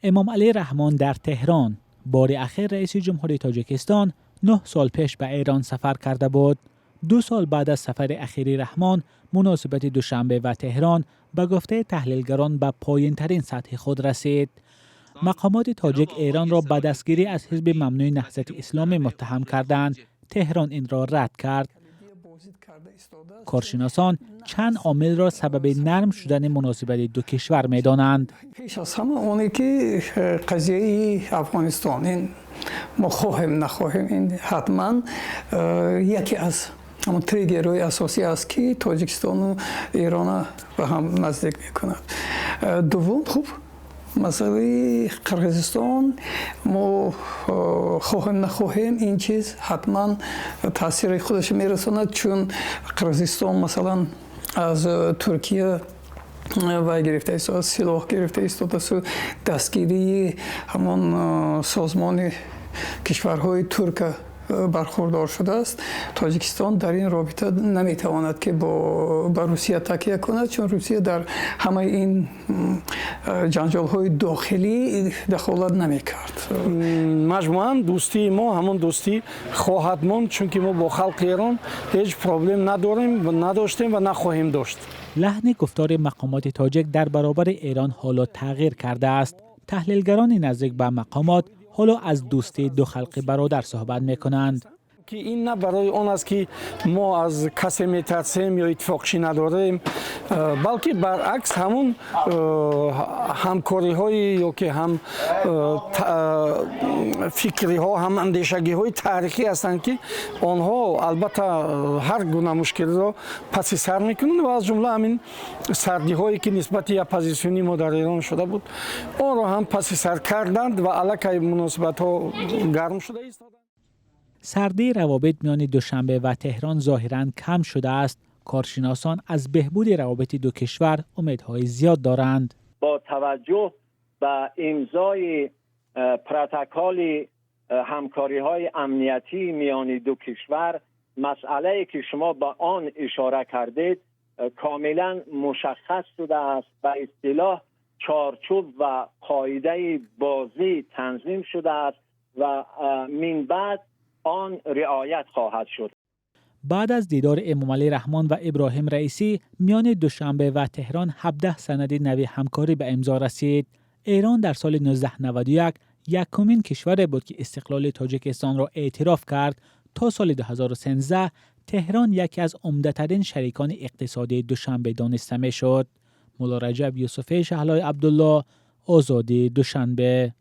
Эмомалӣ Раҳмон дар Теҳрон. Бори ахир раиси ҷумҳури Тоҷикистон 9 сол пеш ба Эрон сафар карда буд. 2 сол баъд аз сафари ахири Раҳмон муносибати Душанбе ва Теҳрон, ба гуфтаи таҳлилгарон, ба поинтарин сатҳи худ расид. Мақомоти тоҷик Эронро ба дастгирӣ аз ҳизби мамнӯи Наҳзати Исломӣ муттаҳам карданд. Теҳрон инро рад кард. Коршиносон чанд омилро сабаби нарм шудани муносибати ду кишвар медонанд. Пеш аз ҳама оне ки қазияи Афғонистон, ин мо хоҳем нахоҳем, ин ҳатман яке аз ҳамон триггерҳои асосӣ аст, ки Тоҷикистону Эрона ба ҳам наздик мекунад. Дуввум, хуб, масъалаи Қирғизистон, мо хоҳем нахоҳем, ин чиз ҳатман таъсири худаш мерасонад, чун Қирғизистон, масалан, аз Туркия вай гирифта истодааст, силоҳ гирифта истодааст. Дастгирии ҳамон созмони кишварҳои турка бархурдор шудааст. Тоҷикистон дар ин робита наметавонад, ки ба Русия такя кунад, чун Русия дар ҳамаи ин ҷанҷолҳои дохилӣ дахолат намекард. Маҷмӯан, дӯстии мо ҳамон дӯстӣ хоҳад монд, чунки мо бо халқи Эрон ҳеҷ проблем надорем, надоштем ва нахоҳем дошт. Лаҳни гуфтори мақомоти тоҷик дар баробари Эрон ҳоло тағйир кардааст. Таҳлилгарони наздик ба мақомот ҳоло аз дӯстии ду халқи бародар суҳбат мекунанд. Ки ин на барои он аст, ки мо аз касе метарсем ё иттифоқчӣ надорем, балки баръакс, ҳамун ҳамкориҳои ё ки ҳам фикриҳо, ҳам андешагиҳои таърихӣ ҳастанд, ки онҳо албатта ҳар гуна мушкилиро паси сар мекунанд ва аз ҷумла ҳамин сардиҳое, ки нисбати оппозитсиони мо дар Эрон шуда буд, онро ҳам паси сар карданд ва аллакай муносибатҳо гарм шуда истоданд. Сардии равобит миёни Душанбе ва Теҳрон зоҳиран кам шудааст. Коршиносон аз беҳбуди равобити ду кишвар умедҳои зиёд доранд. Бо таваҷҷӯҳ ба имзои протоколи ҳамкориҳои амниятӣ миёни ду кишвар, масъалае ки шумо ба он ишора кардед, комилан мушаххас шудааст. Ба истилоҳ, чорчӯб ва қоидаи бозӣ танзим шудааст ва минбаъд он риоят хоҳад шуд. Баъд аз дидори Эмомалӣ Раҳмон ва Иброҳим Раисӣ миёни Душанбе ва Теҳрон 17 санади нави ҳамкорӣ ба имзо расид. Эрон дар соли 1991 якумин кишваре буд, ки истиқлоли Тоҷикистонро эътироф кард. То соли 2013 Теҳрон яке аз умдатарин шарикони иқтисодии Душанбе дониста мешуд. Муллораҷаб Юсуфӣ, Шаҳлои Абдулло, Озодӣ, Душанбе.